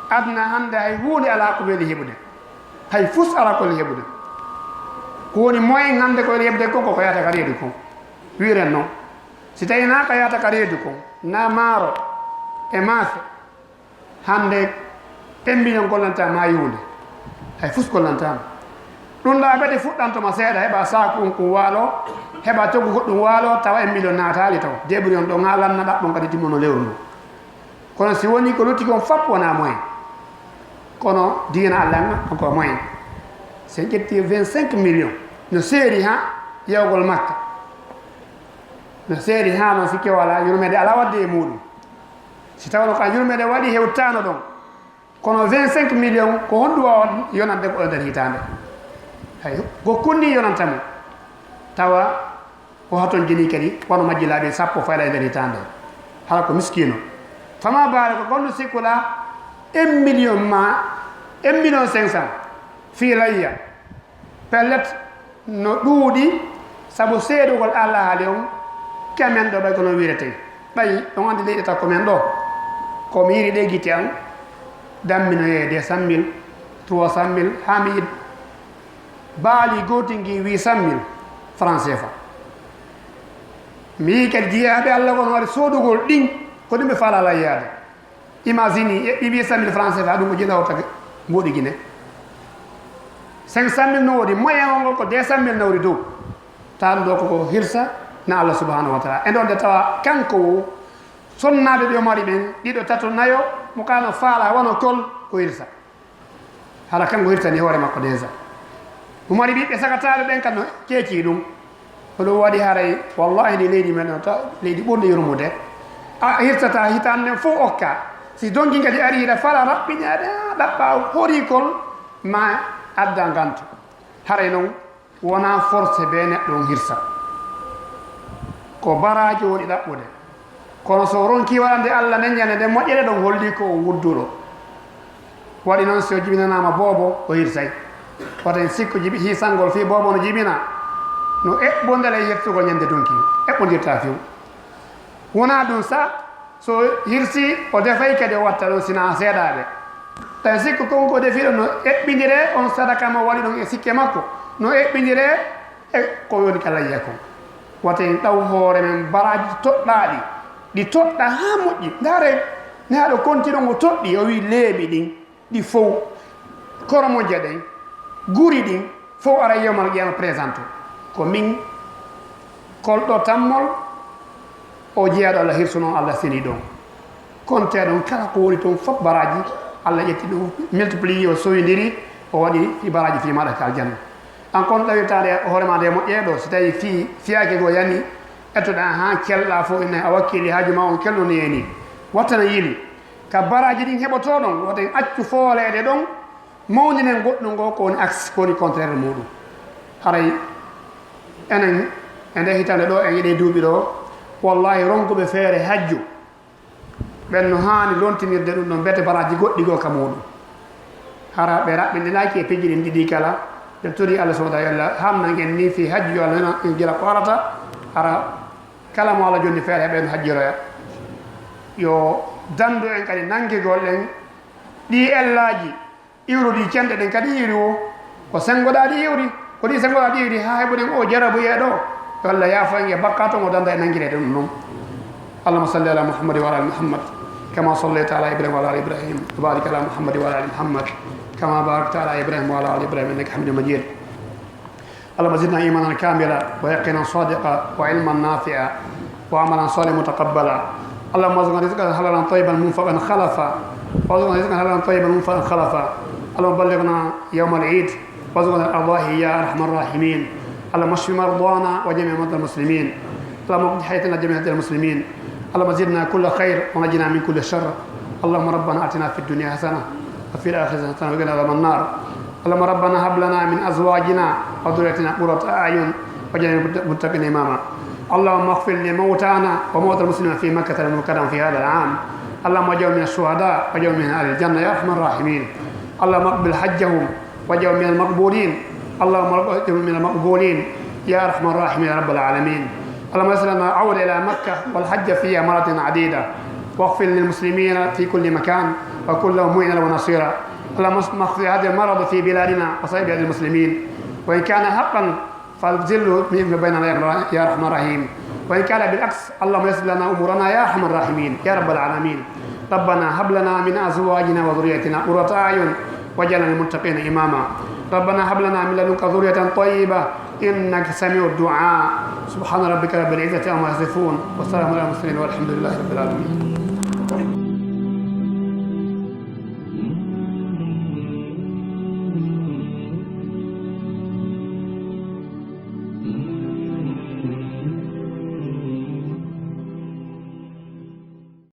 Aduna hannde hay huunde alaa ko weli heɓude. Hay fus alaa ko weli heɓude. Ko woni moyen hannde ko weli heɓude kon ko ko yahata ka reedu kon. Wiren non. Si tawi na ka yahata ka reedu kon, na maaro e maafe, hannde en mbiyan gollantaa ma yuunde. Hay fus gollantaama. Ɗum ɗa ɓete fuɗɗanto ma seeɗa, heɓa saaku on kun waalo, heɓa coggu goɗɗum waalo, tawa en mbiyan naataali taw. Débrouillon ɗo ŋaalanna ɗaɓɓon kadi timmono lewru ndu. Kono si woni ko lutti kon fop wona moyen. Kono diina Allah nga ko moyen. Si en ƴetti vingt-cinq millions, no seeri ha yawgol Makka. No seeri ha non si kewala yurmeende ala wadde e muɗum. Si tawno ka yurmeende waɗi hewtano ɗon. Kono vingt-cinq millions ko honɗum wawa yonande ko e nder hitaande? Hay ko kunni yonanta mo. Tawa o haton jeni kadi wano majji laabi sappo fayda e nder hitaande. Hala ko miskino. Fama baale ko gonɗo sikkula un million ma un million cinq cents fii layya. Pellet, no ɗuuɗi, sabu seedugol Allah haali on, ka men ɗo ɓay ko non wiirete. Ɓay on anndi leyɗe takko men ɗo, ko mi yiiri ɗe gite an, dammi no yeeye deux cent mille, trois cent mille, haa mi yiɗ baali gootingi huit cent mille francs C F A. Mi yii kadi jiyaaɓe Allah kon wari soodugol ɗin, ko ɗum ɓe faala layyaade. Imagine, e ɗi huit cent mille francs C F A, ɗum ko jila o tagi mboɗi Guinée. Cinq cent mille no woodi, moyen o ngol ko deux cent mille nawri dow. Tan ɗo koko hirsa, na Allah subhanahu wa taala. E ɗon nde tawa kanko o sonnaaɓe ɓe o mari ɓen, ɗiɗo, tato, nayo, mo kano faala wano kol, ko hirsa. Hara kanko hirtani hoore makko déjà. Mo mari ɓiɓɓe sagataaɓe ɓen kan no ceeci ɗum. Ko ɗum waɗi haray, wallahi, ndi leydi men o ta, leydi ɓurndi yurmude. A hirtata hitaande nden fof okka. Si donki kadi ari hiɗa fala raɓɓineede, a ɗaɓɓa horikol ma adda ngantu. Haray noon, wonaa forcé bee neɗɗo on hirsa. Ko baraaji woni ɗaɓɓude. Kono so o ronkii waɗande Allah nden ñande nden moƴƴere ɗon, holli ko o wudduɗo. Waɗi noon, si o jibinanaama boobo, o hirsay. Wata en sikku jibi-, hiisangol fii boobo no jibina, no eɓɓondere e hirsugol ñande donki. Eɓɓondirtaa few. Wonaa ɗum sa, so hirsi, o defay kadi o watta ɗum, sina seedaaɓe. Tawi sikku kon ko defiɗo no eɓɓindire, on sadaka mo waɗi ɗon e sikke makko, no eɓɓindire e ko woni ka layya kon. Wata en ɗaw hoore men baraaji toɗɗaaɗi, ɗi toɗɗa haa moƴƴi. Ndaare, neɗɗo konti ɗon o toɗɗi, o wi leeɓi ɗin, ɗi fow, koromooje ɗen, guri ɗin, fow ara yewmal qiyama présente. Ko min kolɗo tammol o jeyaɗo Allah hirsuno Allah seni ɗon. Konte ɗon kala ko woni toon fof baraaji, Allah ƴetti ɗum, multiplié, o sowindiri, o waɗi fi baraaji fi maɗa ka aljanna. An kon ɗawirtaade hoore ma nde moƴƴee ɗo, si tawi fi fiyaake goo yani, ettoɗa haa kelɗa fof ene a wakkili haaju ma on kelɗo ne yani. Wattana yili. Ka baraaji ɗin heɓotoo ɗon, woten accu fooleede ɗon, mawninen goɗɗum ngoo ko woni axe, ko woni contraire muuɗum. Haray enen e nde hitaande ɗo, en yiɗe duuɓi ɗo, wallahi ronkuɓe feere hajju, ɓen no haani lontinirde ɗum ɗon, mbete baraaji goɗɗi goo ka muuɗum. Hara ɓe raɓɓindinaaki e piiji ɗin ɗiɗi kala, ɓe tori Allah subhanahu wa taala, yo Allah hamnan en ni fii hajju, yo Allah nana en gila ko arata, hara kala mo Allah jonni feere, heɓen hajjiroya. Yo dandu en kadi nangigol ɗen ɗi ellaaji iwruɗi cenɗe ɗen kadi iwri wo. Ko senngoɗaa ɗi iwri, ko ɗi senngoɗaa ɗi iwri haa heɓuɗen o jarabu e ɗo. Yo Allah yaafo en e bakkaatu mo danda e nangirede ɗum ɗum. اللهم صل على محمد وعلى آل محمد كما صليت على إبراهيم وعلى آل إبراهيم وبارك على محمد وعلى آل محمد كما باركت على إبراهيم وعلى آل إبراهيم إنك حميد مجيد. اللهم زدنا إيمانا كاملا ويقينا صادقا وعلما نافعا وعملا صالحا متقبلا. اللهم ارزقنا رزقا حلالا طيبا منفقا خلفا. وارزقنا رزقا حلالا طيبا منفقا خلفا. اللهم بلغنا يوم العيد وارزقنا الأضاحي يا أرحم الراحمين. اللهم اشف مرضانا وجميع مرضى المسلمين. اللهم اقض حاجتنا جميع حاجات المسلمين. اللهم زدنا كل خير ونجنا من كل شر. اللهم ربنا آتنا في الدنيا حسنة وفي الآخرة حسنة وقنا عذاب النار. اللهم ربنا هب لنا من أزواجنا وذرياتنا قرة أعين واجعلنا للمتقين إماما. اللهم اغفر لموتانا وموتى المسلمين في مكة المكرمة في هذا العام. اللهم اجعلهم من الشهداء واجعلهم من أهل الجنة يا أرحم الراحمين. اللهم اقبل حجهم واجعلهم من المقبولين. اللهم اجعلهم من المقبولين يا أرحم الراحمين يا رب العالمين. اللهم يسر لنا العودة إلى مكة والحج فيها مرة عديدة، واغفر للمسلمين في كل مكان وكن لهم معينا ونصيرا. اللهم اغفر هذا المرض في بلادنا وسائر بلاد المسلمين، وإن كان حقا فأزله بيننا يا أرحم الراحمين، وإن كان بالعكس اللهم يسر لنا أمورنا يا أرحم الراحمين يا رب العالمين. ربنا هب لنا من أزواجنا وذرياتنا قرة أعين واجعلنا للمتقين إماما. ربنا هب لنا من لدنك ذرية طيبة إنك سميع الدعاء. سبحان ربك رب العزة عما يصفون وسلام على المرسلين والحمد لله رب العالمين.